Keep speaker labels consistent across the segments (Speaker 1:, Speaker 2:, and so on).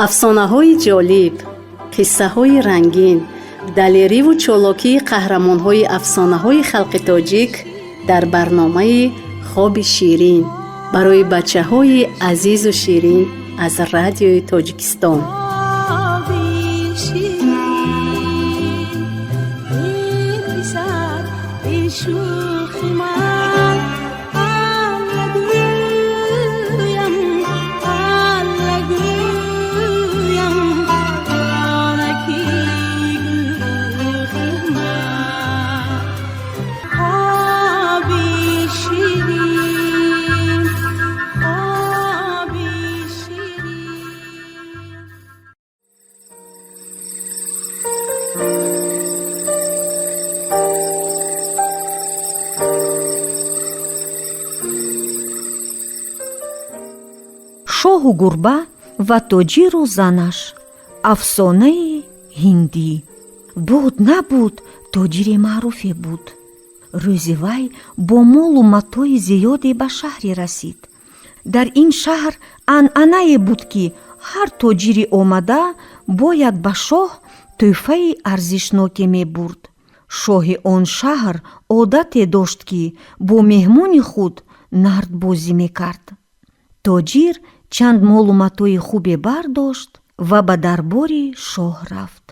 Speaker 1: Афсонаҳои ҷолиб, қиссаҳои рангин, далериву чолокии қаҳрамонҳои афсонаҳои халқи тоҷик дар барномаи «Хоби ширин» барои бачаҳои азизу ширин аз Радиои Тоҷикистон.
Speaker 2: Хоби ширин, эй писар, эй шӯхи ман, Алла гӯям, Алла гӯям, онаки гулрухи ман. Хоби ширин, хоби ширин.
Speaker 3: Шоҳу гурба ва тоҷиру занаш. Афсонаи ҳиндӣ. Буд, набуд, тоҷире маъруфе буд. Рӯзи вай бо молу матои зиёде ба шаҳре расид. Дар ин шаҳр анъанае буд, ки ҳар тоҷири омада бояд ба шоҳ тӯҳфаи арзишноке мебурд. Шоҳи он шаҳр одате дошт, ки бо меҳмони худ нардбозӣ мекард. Тоҷир чанд молу матои хубе бардошт ва ба дарбори шоҳ рафт.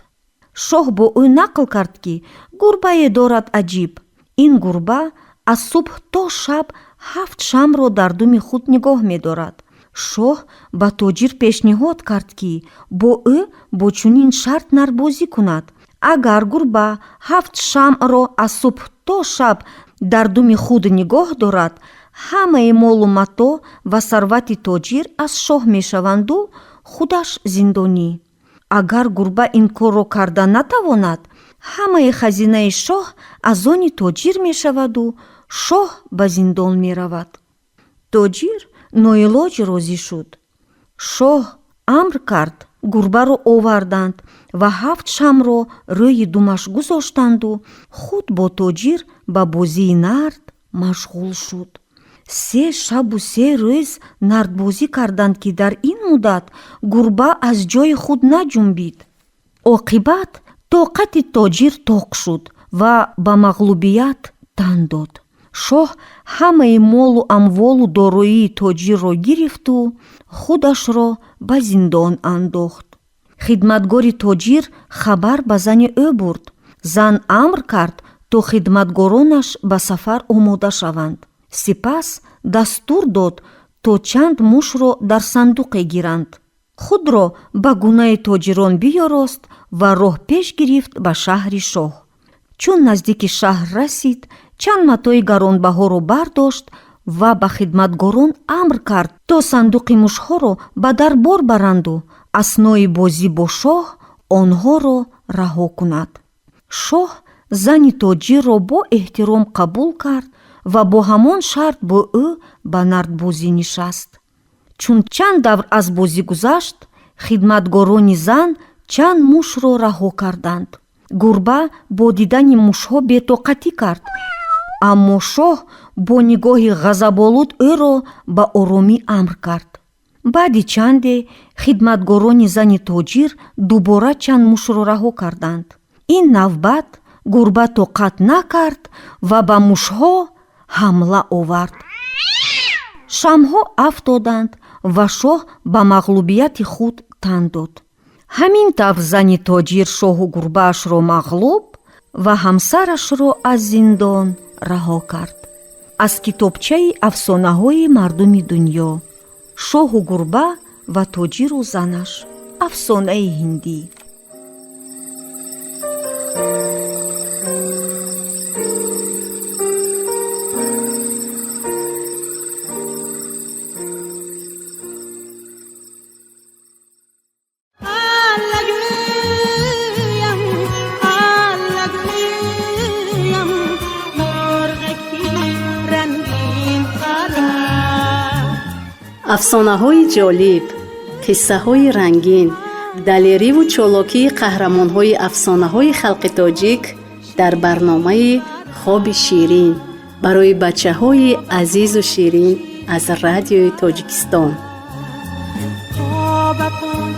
Speaker 3: Шоҳ бо ӯ нақл кард, ки гурбае дорад аҷиб. Ин гурба аз субҳ то шаб ҳафт шамъро дар думи худ нигоҳ медорад. Шоҳ ба тоҷир пешниҳод кард, ки бо ӯ бо чунин шарт нардбозӣ кунад: агар гурба ҳафт шамъро аз субҳ то шаб дар думи худ нигоҳ дорад, ҳамаи молу матоъ ва сарвати тоҷир аз шоҳ мешаванду худаш зиндонӣ. Агар гурба ин корро карда натавонад, ҳамаи хазинаи шоҳ аз они тоҷир мешаваду шоҳ ба зиндон меравад. Тоҷир ноилоҷ розӣ шуд. Шоҳ амр кард, гурбаро оварданд ва ҳафт шамъро рӯи думаш гузоштанду худ бо тоҷир ба бозии нард машғул шуд. 3 шабу 3 рӯз нардбозӣ карданд, ки дар ин муддат гурба аз ҷои худ наҷунбид. Оқибат тоқати тоҷир тоқ шуд ва ба мағлубият тан дод. Шоҳ ҳамаи молу амволу дороии тоҷирро гирифту худашро ба зиндон андохт. Хидматгори тоҷир хабар ба зани ӯ бурд. Зан амр кард, то хидматгоронаш ба сафар омода шаванд. Сипас дастур дод, то чанд мушро дар сандуқе гиранд. Худро ба гунаи тоҷирон биёрост ва роҳ пеш гирифт ба шаҳри шоҳ. Чун наздики шаҳр расид, чанд матои гаронбаҳоро бардошт ва ба хидматгорон амр кард, то сандуқи мушҳоро ба дарбор баранду аснои бозӣ бо шоҳ онҳоро раҳо кунад. Шоҳ зани тоҷирро бо эҳтиром қабул кард ва бо ҳамон шарт бо ӯ ба нардбозӣ нишаст. Чун чанд давр аз бозӣ гузашт, хидматгорони зан чанд мушро раҳо карданд. Гурба бо дидани мушҳо бетоқатӣ кард, аммо шоҳ бо нигоҳи ғазаболуд ӯро ба оромӣ амр кард. Баъди чанде хидматгорони зани тоҷир дубора чанд мушро раҳо карданд. Ин навбат гурба тоқат накард ва ба мушҳо ҳамла овард. Шамъҳо афтоданд ва шоҳ ба мағлубияти худ тан дод. Ҳамин тавр зани тоҷир шоҳу гурбаашро мағлуб ва ҳамсарашро аз зиндон раҳо кард. Аз китобчаи афсонаҳои мардуми дунё. Шоҳу гурба ва тоҷиру занаш. Афсонаи ҳиндӣ.
Speaker 2: Алла гӯям, Алла гӯям, мурғаки рангин парад.
Speaker 1: Афсонаҳои ҷолиб, қиссаҳои рангин, далериву чолокии қаҳрамонҳои афсонаҳои халқи тоҷик дар барномаи «Хоби ширин» барои бачаҳои азизу ширин аз Радиои Тоҷикистон.
Speaker 2: Хобатон.